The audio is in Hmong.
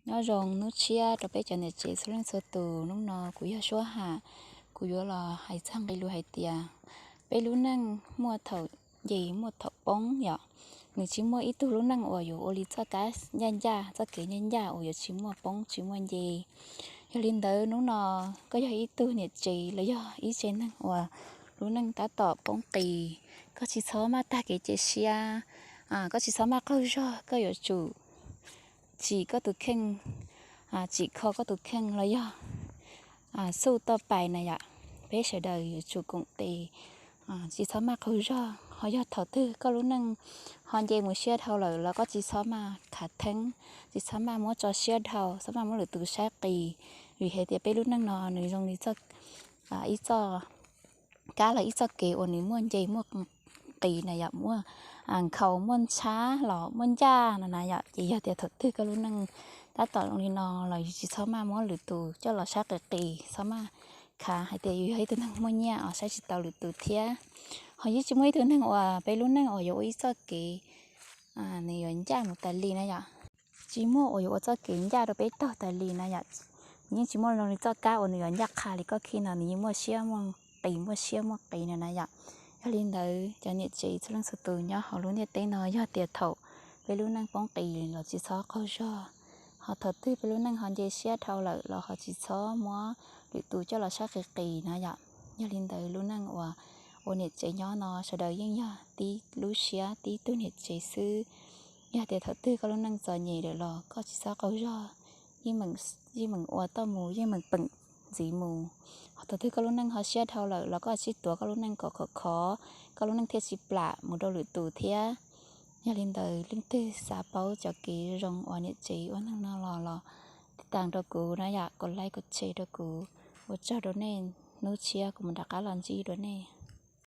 Nyob zoo hnub tshiab rau peb cov niam tsev txhua leej txhua tus. Hnub no kuv yog Suab Ham, kuv yuav los hais txog nqe lus hais tias peb lub neej muaj thaum nce muaj thaum poob yom. Nws tsis muaj ib tug lub neej uas yuav ua li txoj kab ncaj ncaj, txoj kev ncaj ncaj uas yuav tsis muaj poob tsis muaj nce. Yog li ntawd hnub no koj yog ib tug niam tsev los yog ib tsev neeg uas lub neej tab tom poob qis, koj tsis txhob maj tag kev cia siab, koj tsis txhob maj qaug zog, koj yuav tsum tsim koj tus kheej, tsim kho koj tus kheej los yog xuj toj pais na yom. Peb sawv daws yuav tsum koom tes, tsis txhob maj qaug zog. Ho yog thaum twg koj lub neej ho nce mus siab dhau lawm los koj tsis txhob maj khav theeb, tsis txhob maj muab tso siab dhau, txhob maj muab lwm tus saib qis. Vim hais tias peb lub neej no nws zoo li ib txoj kab los ib txoj kev uas nws muaj nce muaj qis na yom, muaj nkhaus muaj ntshab los muaj ncaj no na yom. Ces yog tias thaum twg koj lub neej tab tom zoo li no los yus tsis txhob maj muab lwm tus coj los saib qis qis, txhob maj khav hais tias yus yog ib tug neeg muaj nyiaj os, saib tsis taus lwm tus thiab. Ho yeej tsis muaj ib tug neeg uas peb lub neej uas yuav ua ib txoj kev nws yuav ncaj mus tas li na yom. Tsis muaj uas yuav ua txoj kev ncaj rau peb taug tas li na yom. Nws yeej tsis muaj zoo li txoj kab uas nws yuav ncaj qha li koj khij no, nws yeej muaj siab muaj qis, muaj siab muaj qis no na yom. Yog li ntawd cov niam tsev txhua leej txhua tus nyob hauv lub ntiaj teb no, yog tias thaum peb lub neej poob qis los tsis txhob qaug zog. Ho thaum twg peb lub neej ho nce siab dhau lawm los ho tsis txhob muab lwm tus coj los saib qis qis na yom. Yog li ntawd lub neej uas ua niam tsev nyob no sawv daws yeej yog tib lub siab tib tug niam tsev xwb. Yog tias thaum twg koj lub neej txom nyem lawm los koj tsis txhob qaug zog, yeej meem ua toj mus, yeej meem peem ntxiv mus. Ho thaum twg koj lub neej ho siab dhau lawm los koj tsij tuav koj lub neej kom khov khov, koj lub neej thiaj tsis plam mus rau lwm tus thiab. Yog li ntawd leej twg xav paub cov kev zoo uas niam tsev ua neeg no los los tiv tas rau kuv na yom, kom like kom share rau kuv. Ua tsaug rau nej, hnub tshiab kuv mam rov qab los ntsib dua nej.